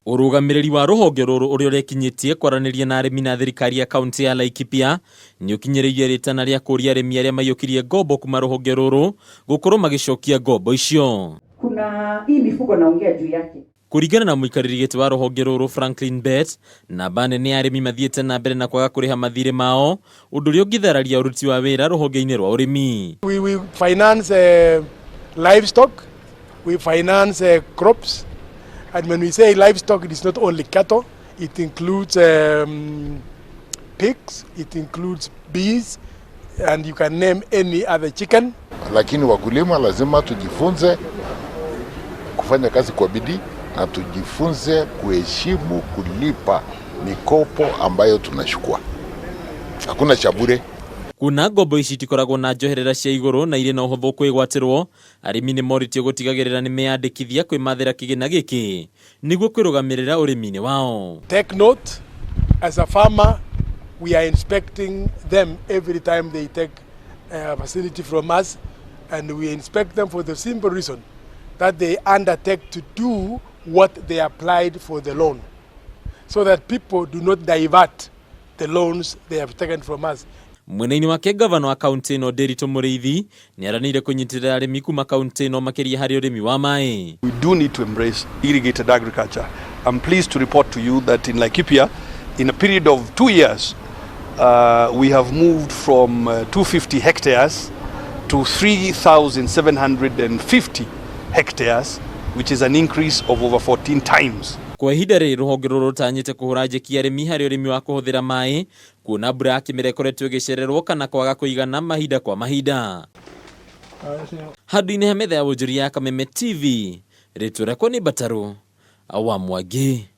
Ũrũgamĩrĩri wa rũhonge rũrũ ũrĩa ũrekinyĩtie kwaranĩria na arĩmi na thirikari ya kaunti ya Laikipia nĩ ũkinyĩrĩirie rĩtana rĩa kũria arĩmi arĩa maiyũkirie ngombo kuma rũhonge rũrũ gũkorwo magĩcokia ngombo icio. Kuna hii mifugo naongea juu yake. Kũringana na mũikarĩri gĩtĩ wa rũhonge rũrũ Franklin Bett, namba nene ya arĩmi mathiĩte na mbere na kwaga kũrĩha mathirĩ mao, ũndũ ũrĩa ũngĩthararia ũruti wa wĩra rũhonge-inĩ rwa ũrĩmi. We finance livestock, we finance crops, and when we say livestock, it is not only cattle, it includes pigs, it includes bees, and you can name any other chicken. Lakini wakulima lazima tujifunze kufanya kazi kwa bidii na tujifunze kuheshimu kulipa mikopo ambayo tunachukua. Hakuna cha bure. Kuona ngombo ici itikoragwo na njoherera cia igũrũ na irĩ na ũhũthũ kwĩgwatĩrwo, arĩmi nĩ morĩtio gũtigagĩrĩra nĩ meyandĩkithia kwĩmathĩra kĩgĩna gĩkĩ nĩguo kwĩrũgamĩrĩra ũrĩmi-inĩ wao. Take note, as a farmer, we are inspecting them every time they take a facility from us, and we inspect them for the simple reason that they undertake to do what they applied for the loan, so that people do not divert the loans they have taken from us. Mwena-inĩ wake, gavana wa kaunti ĩno Ndiritu Mũrĩithi nĩ aranĩire kũnyitĩrĩra arĩmi kuma kaunti ĩno, makĩria harĩ ũrĩmi wa maĩ. We do need to embrace irrigated agriculture. I'm pleased to report to you that in Laikipia, in a period of 2 years, we have moved from 250 hectares to 3,750 hectares, which is an increase of over 14 times. Kwa ihinda rĩrĩ, rũhonge rũrũ rũtanyĩte kũhũra njeki arĩmi harĩ ũrĩmi wa kũhũthĩra maĩ, kuona mbura ya kĩmera ĩkoretwo ĩgĩcererwo kana kwaga kũigana mahinda kwa mahinda. Handũ-inĩ ha metha ya wonjoria ya Kameme TV, rĩtwa rĩakwa nĩ Mbatarũ wa Mwangi.